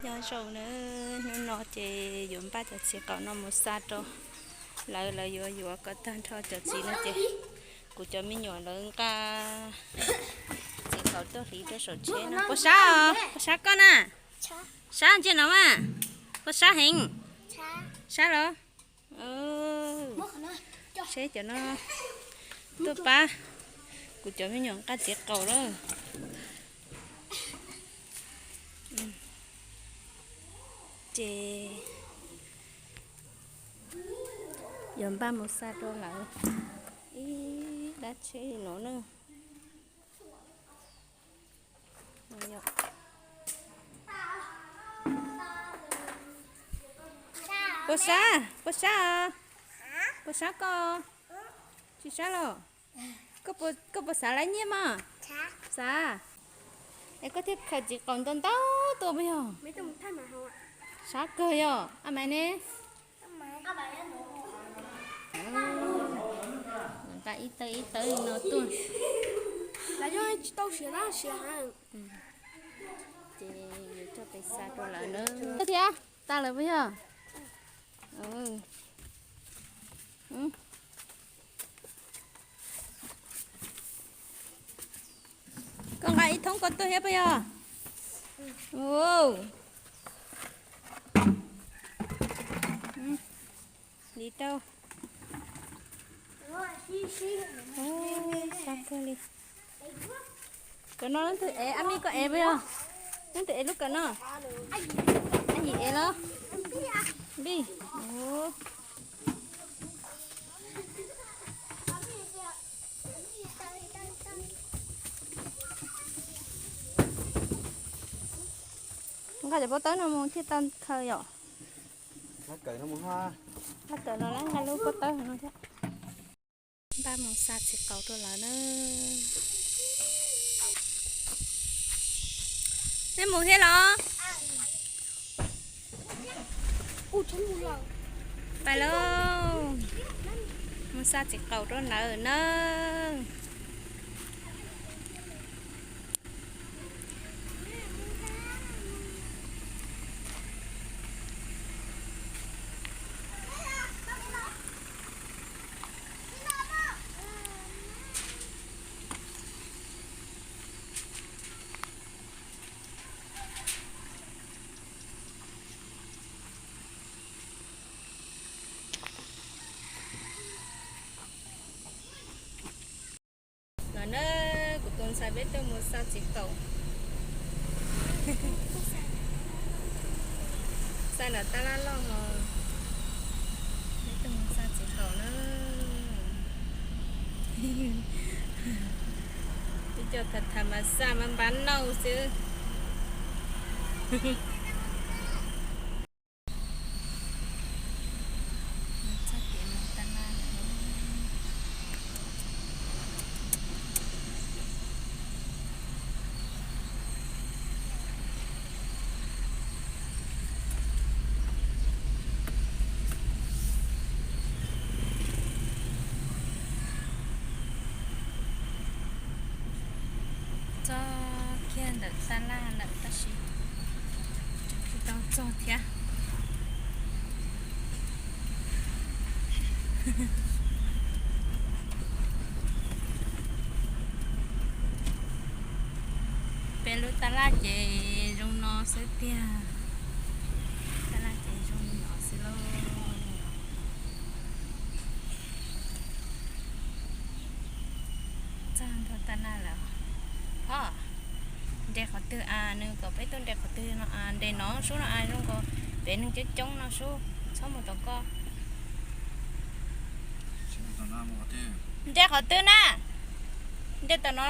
Nyob zoo nawb, hnub no ces yuav npaj cov txiv qaum no mus xa rau lawv, lawv yuav yuav kom tag nrho cov txiv no ces kuv cov me nyuam lawv nqa txiv qaum tuaj hliv rau saum tsheb no. Puas sab os? Puas sab koj na? Sab ntsia no mas. Puas sab heev? Sab los? Seb cov no tuaj pab kuv cov me nyuam nqa txiv qaum lawm. Ces yuav npaj mus xa rau lawv ib dab tsheb no na. Puas sab? Puas sab os? Puas sab koj? Tsis sab los? Koj puas xav laib nyiaj mog? Xav. Es koj thiaj khaws txiv qaum ntau ntau tuaj puas yog? Sab kawg yog a Maiv ne? Nqa ib tawb ib tawb li no tuaj. Ces yuav coj pes xa rau lawv na. Thiab tas lawm puas yog? Koj nqa ib thoob ko tuaj thiab puas yog? Li rau. Sab kawg li. Cov no leej twg ev, ab mi koj ev puas yog? Leej twg ev lub kawm no? Ab yim ev los? Npij. Nqa cov pob tawb no mus thiaj tau khaws yom. Nqa kawm no los nqa lub pob tawb no thiab. Npaj mus xa txiv qaum rau lawv na. Nej mus thiab los? Pais lauj. Mus xa txiv qaum rau lawv na. No na, kuv tus ntxhais peb tuaj mus xa txiv qaum. Xa nram tab laj loj no, peb tuaj mus xa txiv qaum na. Peb coj tham tham mas xa mas npaj nauj xwb. Txog kiag ntawm tab laj lawm tab sis tsis tau txog thiab. Peb lub tab laj ces zoo no xwb tiag. Tab laj ces zoo no xwb lauj. Txog ntua tab laj lawm. Ho, nres qhov twg a, nws kom peb tuaj nres qhov twg no a, nres no sub no a, zoo nkaus pem neeg coob coob no sub, txhob mus tom ko. Nres qhov twg na? Nres tom no.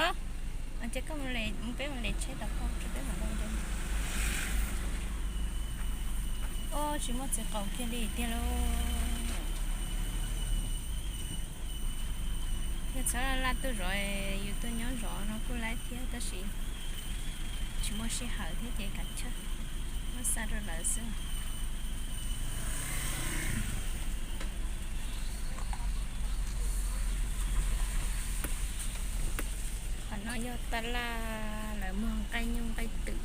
Ces koj mus, peb mus nres tsheb tom ko, peb mam los nres. Ob, tsis muaj txiv qaum kiag li tiag lauj. Yog txhob laj tuaj zov, yus tuaj nyob zov no kuj laib thiab tab sis tsis muaj sij hawm thiab ces kav tsij muab xa rau lawv xwb. Qhov no yog tab laj lawv muag nqaij nyuj nqaij twm.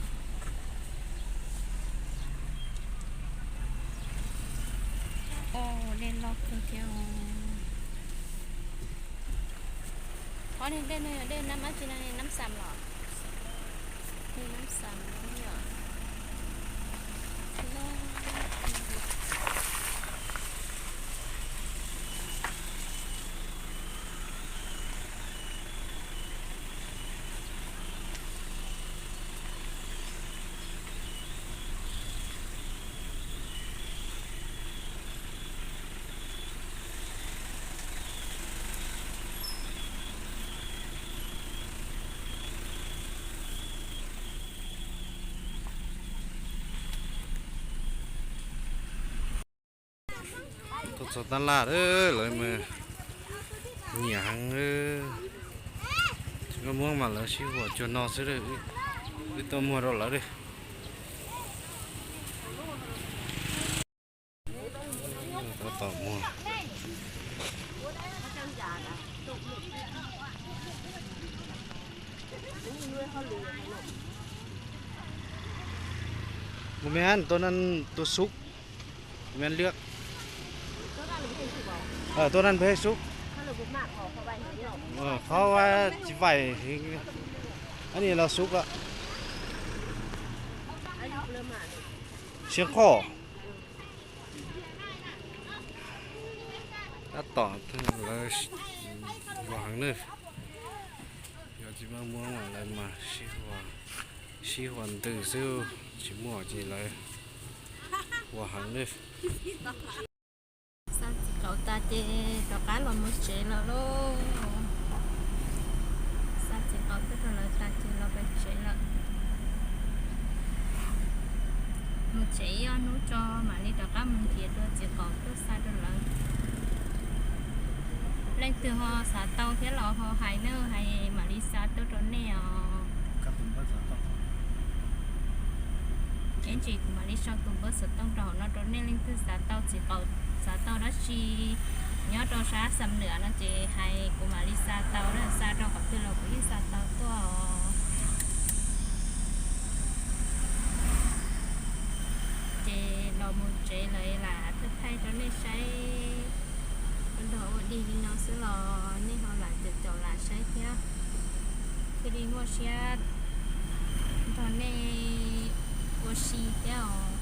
Loj kawg thiab. Qhov niag dej no yog dej nab mab tsi na, nab xam los? Niag nab xam no yom. Tuaj txog tab laj lawm, lawv mas nyiam heev. Tsis muaj muab mas lawv sib huam cuag no xwb, wb tuaj muag rau lawv. Tab tom muag. Một mươi ăn, tô ăn tô súp. Một mươi ăn nước. Ờ, tô ăn phe súp. Ờ, khó quá, chỉ vải. Cái này là súp ạ. Siêng khổ. Tab tom lawv huam heev nawb. Yog tsis muaj muab mas lawv mas sib huam ntws xwb, tsis muaj ces lawv huam heev nawb. Xa txiv qaub tas ces rov qab los mus tsev lawm lauj. Xa txiv qaub tuaj rau lawv tas ces los pem tsev lawm. Mus tsev ib ob hnub tso mam li rov qab mus nrhiav dua txiv qaub tuaj xa rau lawv. Leej twg ho xav tau thiab los ho hais nawb, hais mam li xa tuaj rau nej os. Ib ntsis kuv mam li sau tus npawb xov tooj rau hauv no rau nej, leej twg xav tau txiv qaub, xav tau dab tsi nyob rau sab Xam Nuam no ces hais kuv mam li xa tau, xa rau qhov twg los kuv yeej xa tau tuaj os. Ces los mus tsev lawm, lam thaij thaij rau nej saib. Ua nrog ua dig li no xwb los nej ho lam caum caum lam saib thiab, thiaj li muaj siab nrog nej ua si thiab os.